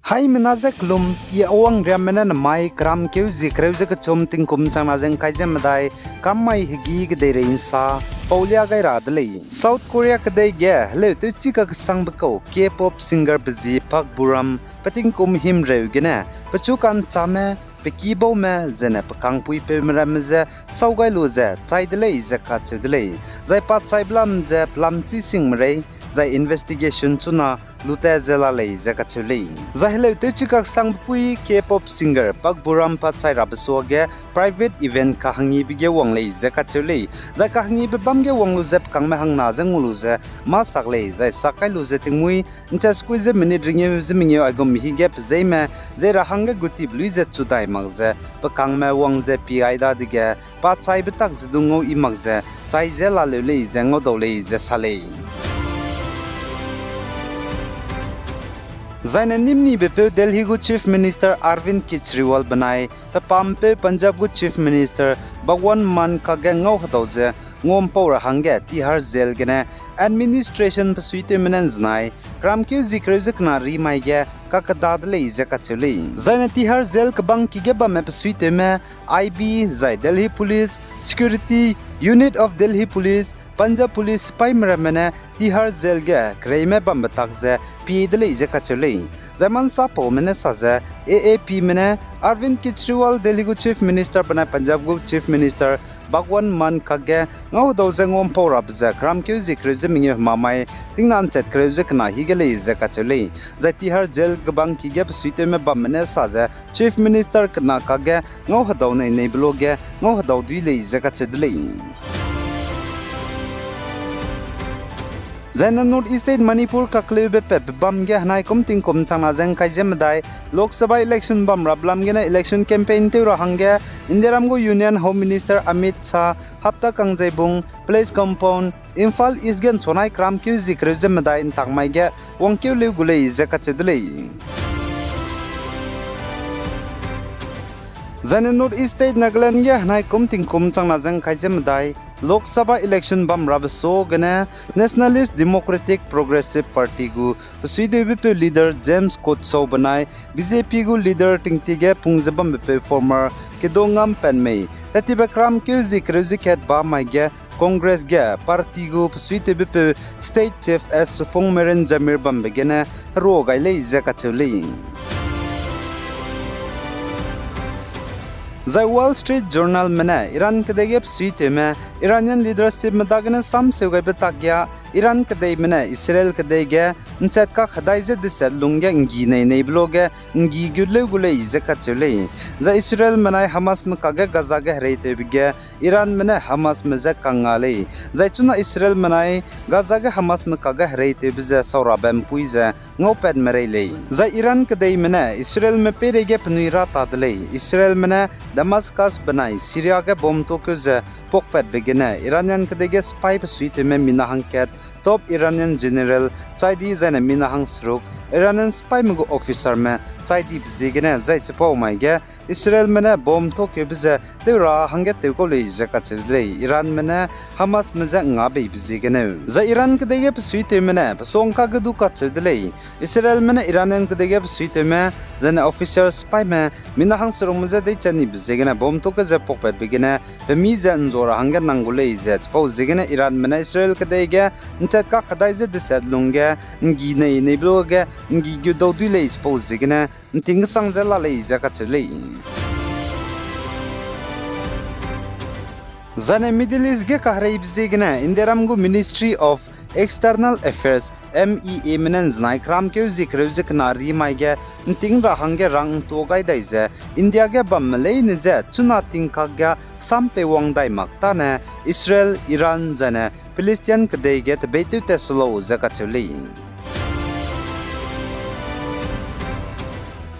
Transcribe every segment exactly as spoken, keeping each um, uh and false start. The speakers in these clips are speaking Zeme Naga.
Haimena ze kelum, I Awangriamme ne nemai keramkeu zie kereu ze kechum tingkum changna ze ngkai ze medai, kam mai hegî kedeirei nsa paulia gai ra de lei. South Korea kedei ge heleu tewchi kakesangbe kau K-pop singer pe zi Park Bo Ram pe tingkum himreu gene pechu ka'nchame, pe kibaume, zene pe kangpuipeume ramme je sau gai lu ze chai de lei ze kacheu de lei. Zai pa chaibe lam ze pelam chî singme rei, zai investigation chuna lute ze la lei ze kacheu lei. Zai heleu tewchi kaksangbe pui K-pop singer Park Bo Ram pa chai rabe suage private event kahangibe ge wang lei ze kacheu lei. Zai kahangibe bam ge wang lu ze pe kangme hangna ze ngu lu ze mâ sak lei, zai sak kai lu ze tingmuî nchat sekui ze minute ringeu ze mengeu aigum hige pe zeime, zei ra hangge gutip lui ze chu dai mak ze, pe kangme wang ze pie ai dadege, pa chaibe tak ze du ngau i mak ze, chai ze laleu lei ze ngaudau lei ze sa lei. Zaine nimnibepeu Delhi gu Chief Minister Arvind Kejriwal benai, pe pampeu Punjab gu Chief Minister Bhagwant Mann kakge ngau hedau ze nguampau ra hangge Tihar Jail gene administration pe suitewme ne nzenai, keramkeu zie kereu ze kena ri mai ge kakeda de lei ze kacheu lei. Zaine Tihar Jail kebangki ge bamme pe suitewme, I B zai Delhi Police, Security, Unit of Delhi Police, Punjab Police sipaime ramme ne Tihar Jail ge kereime bambe tak ze pie de lei ze kacheu lei. Zai mansapaume ne sa ze, A A P me ne Arvind Kejriwal Delhi gu Chief Minister benai Punjab gu Chief Minister Bhagwant Mann kakge ngau hedau ze nguampau rabe ze keramkeu zie kereu ze mengeu hemamai tingna nchat kereu ze kena hige lei ze kacheu lei. Zai Tihar Jail kebangki ge pe suitewme bamme ne sa ze Chief Minister kena kakge ngau hedau nei neibe luage ngau hedau dui lei ze kacheu de lei. Zaine North East State Manipur kakleube patbe bam ge henai kum tingkum changna ze ngkai ze medai Lok Sabha election bam rabe lam gene election campaign tew ra hangge Indiaram gu Union Home Minister Amit Shah hapta kangzeibung Palace Compound, Imphal East ge nchunai keramkeu zie kereu ze medai ntak mai ge wangkeu leu gu lei ze kacheu de lei. Zaine North East State Nagaland ge henai kum tingkum changna ze ngkai ze medai Lok Sabha election bam rabe suagene Nationalist Democratic Progressive Party gu pe suideubepeu leader James Kotso benai B J P gu leader tingtie ge pung ze bambepeu former Kedo Ngampan mei tetibe keramkeu zie kereu ze kat ba mai ge Congress ge party gu pe suitewbepeu State Chief S Supong Meren Jamir bambe gene herua gai lei ze kacheu lei. Zai Wall Street Journalme ne Iran kedei ge pe suitewme Iranian leadershipme dagene samseu gaibe tak ge Iran kedeime ne Israel kedei ge nchat kak hedai ze deset lungge nggi nei neibe luage nggi gut leu gu lei ze kacheu lei. Zai Israelme nai Hamasme kakge Gaza ge hereitewbe ge Iranme ne Hamasme je kang nga lei. Zai chuna Israelme nai Gaza ge Hamasme kakge hereitewbe ze saurabe mpui ze ngaupatme rei lei. Zai Iran kedeime ne Israelme peireige penui ra ta de lei. Israelme ne Damascus benai Syria ge bomb tuakeu ze puakpatbe gene Iranian kedei ge sipai pe suitewme mina hangkat top Iranian general chai di zaine mina hangseruk Iranian sipaime gu officerme chai dibe ziegene zai chipau mai ge Israelme ne bomb tuakeube ze tew ra hangge tew kau lei ze kacheu de lei. Iranme ne Hamasme je nga beibe ziegeneu. Zai Iran kedei ge pe suitewme ne pe suang kage du kacheu de lei. Israelme ne Iranian kedei ge pe suitewme, zaine officer sipaime, mina hangserukme je deichanibe ziegene bomb tuakeu ze puakpatbe gene, pe mi ze nzua ra hangge nang gu lei ze chipau ziegene Iranme ne Israel kedei ge nchat kak hedai ze deset lungge nggi nei neibe luage nggi gu dau dui lei chipau ziegene nting kesang ze la lei ze kacheu lei. Zaine Middle East ge kahereibe ziegene Indiaram gu Ministry of External Affairs, M E A me ne nzenai keramkeu zie kereu ze kena ri mai ge nting ra hangge rang ntua gai dai ze India ge bamme leine je chuna tingkak ge sam pei wang dai mak tane Israel, Iran zaine Palestine kedei ge tebeitew tat su lau ze kacheu lei.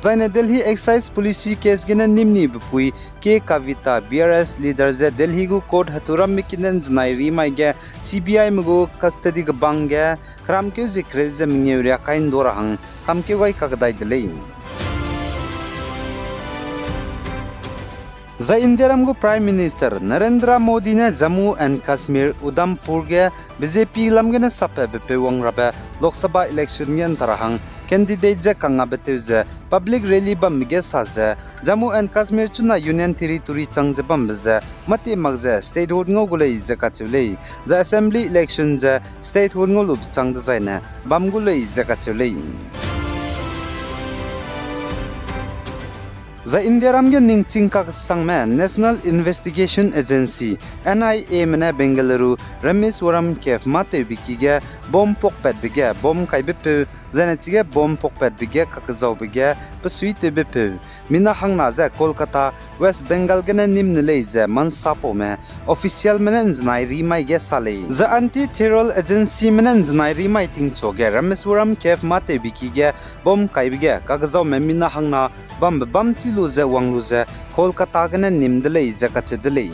Zaine Delhi Excise Policy case gene nimni bepui K Kavita, B R S leader ze Delhi gu court heturam mekine nzenai ri mai ge C B I me gu custody kebang ge keramkeu zie kereu ze mengeu riakai ndua ra hang kamkeu gai kakdai de lei. Zai Indiaram gu Prime Minister Narendra Modi ne Jammu and Kashmir, Udhampur ge B J P lam gene sappatbepeu wang rabe Lok Sabha election ge nta ra hang candidate ze kangabe tew ze public rally bambe ge sa ze, Jammu and Kashmir chuna Union Territory chang ze bambe ze mâtie mak ze statehood ngau gu lei ze kacheu lei, zai assembly election ze statehood ngau lube chang dezaine bam gu lei ze kacheu lei. Zai Indiaram ge ningching kaksangme National Investigation Agency, N I A me ne Bengaluru Rameswaram cave mâtewbe ki ge bomb pakpatbe ge bomb kaibepeu, zaine chige bomb pakpatbe ge kakezaube ge pesuitewbepeu mina hangna ze Kolkata, West Bengal gene nîm ne lei ze mansapaume officialme ne nzenai rimai ge sa lei. Zai Anti-Terror Agencyme ne nzenai rimai tingchu ge Rameswaram cave mâtewbe ki ge bomb kaibe ge kakezaume mina hangna bambe bam chi lu ze wang lu ze Kolkata gene nîm de lei ze kacheu de lei.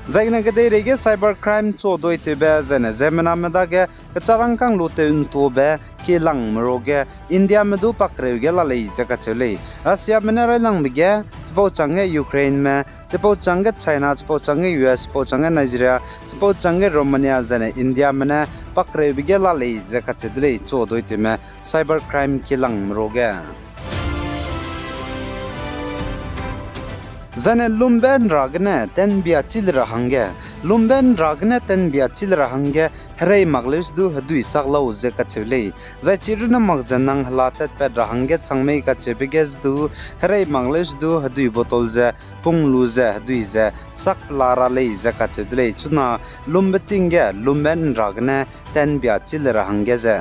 Zaine kedeirei ge cyber crime chu duitewbe zaine ziemmename dage kecharangkang lutew ntuabe kielangme ruage Indiame du pakreu ge la lei ze kacheu lei. Russiame ne railangbe ge, chipau changge Ukraineme, chipau changge China, chipau changge U S, chipau changge Nigeria, chipau changge Romania zaine Indiame ne pakreube ge la lei ze kacheu de lei chu duitewme cyber crime kielangme ruage. Zaine lumbe nra gene tenbia chi le ra hangge, lumbe nra gene tenbia chi le ra hangge herei mak leu se du hedui sak lau ze kacheu lei. Zai chi runne mak ze nang hela tatpat ra hangge chang mei kacheube ge se du herei mak leu se du hedui bottle ze pung lu ze hedui ze sak pela ra lei ze kacheu de lei. Chuna lumbe ting ge lumbe nra gene tenbia chi le ra hangge ze.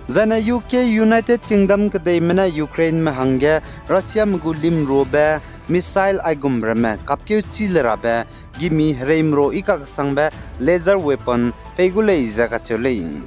Zaine U K, United Kingdom kedeime ne Ukraineme hangge Russiame gu limruabe missile aigum ramme kapkeu chi le rabe gimi hereimru i kaksangbe laser weapon pei gu lei ze kacheu lei.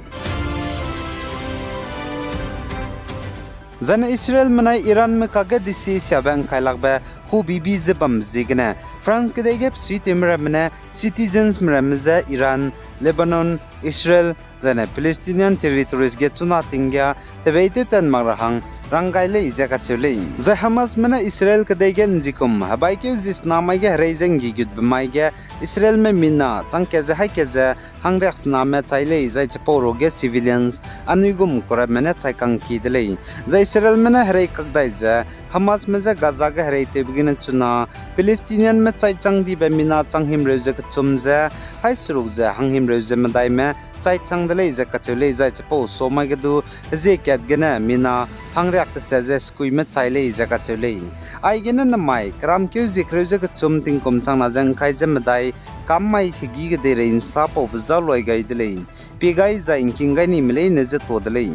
Zaine Israelme nai Iranme kakge desi siabe ngkai lakbe hubibi ze bambe ziegene France kedei ge pesuitewme ramme ne citizensme ramme je Iran, Lebanon, Israel, zaine Palestinian territories ge chuna ting ge tebeitew tan mak ra hang rang gai lei ze kacheu lei. Zai Hamasme ne Israel kedei ge nzikum hebaikeu zisena mai ge herei ze nggigutbe mai ge Israelme mina chang kat ze haî kat ze hangriaksename chai lei, zai chipau ruage civilians anui gum kuramme ne chai kangkie de lei. Zai Israelme ne herei kakdai ze Hamasme je Gaza ge hereitewbe gene chuna Palestinianme chai chang dibe mina chang himreu ze kechum ze haî seruk ze hanghimreu ze medaime chai chang de lei ze kacheu lei, zai chipau sa mai ge du hezie kat gene mina hangriak tese ze sekuime chai lei ze kacheu lei. Aigene namai keramkeu zie kereu ze kechum tingkum changna ze ngkai ze medai kam mai hegî kedeirei nsapaube za luai gai de lei. Pie gai zai ngking gai nime leine ze ta de lei.